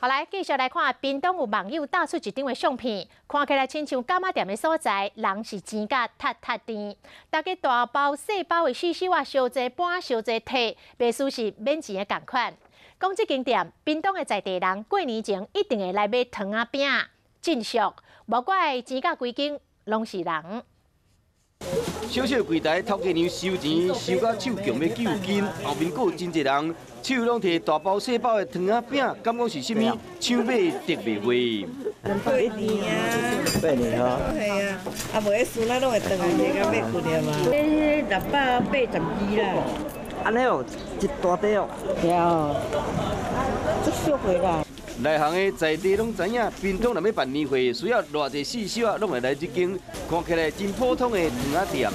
好來，繼續來看，屏東有網友貼出一張的相片，看起來親像柑仔店的所在，人是錢甲踢踢甜，大家大包細包的細細仔，相濟搬相濟提，袂輸是免錢的仝款。講這間店，屏東的在地人過年前一定會來買糖仔餅，真俗，無怪錢甲規間攏是人。小小櫃台頭家娘收錢，收甲手強欲揪筋，後面閣有真濟人，手攏提大包細包的糖仔餅，敢講是啥物搶買特賣會？過年啊，過年吼。係啊，啊無彼孫仔攏會轉來這個買幾粒嘛。這680支啦。按呢哦，一大袋哦。對啊，足俗的啦。內行的在地攏知影，屏東若欲辦年會，需要偌濟細小仔，攏會來這間看起來真普通的糖仔店。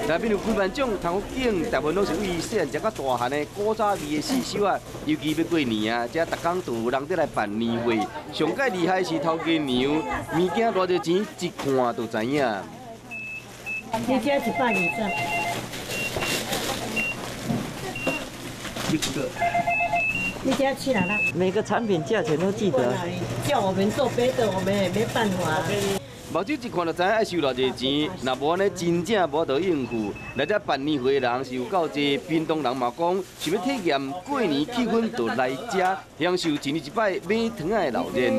內面有幾萬種糖果，大部分攏是為細漢食甲大漢的古早味的細小仔。尤其欲過年啊，這逐工都有人佇來辦年會。上蓋厲害是頭家娘，物件偌濟錢，一看就知影。你這120。一個。你這七啦啦。每個產品價錢都記得。叫我們做別的，我們也沒辦法。目睭一看就知影愛收偌濟錢，若無按呢真正無法度應付。來這辦年會的人是有夠濟，屏東人嘛講，想欲體驗過年氣氛，就來這享受一年一擺買糖仔的鬧熱。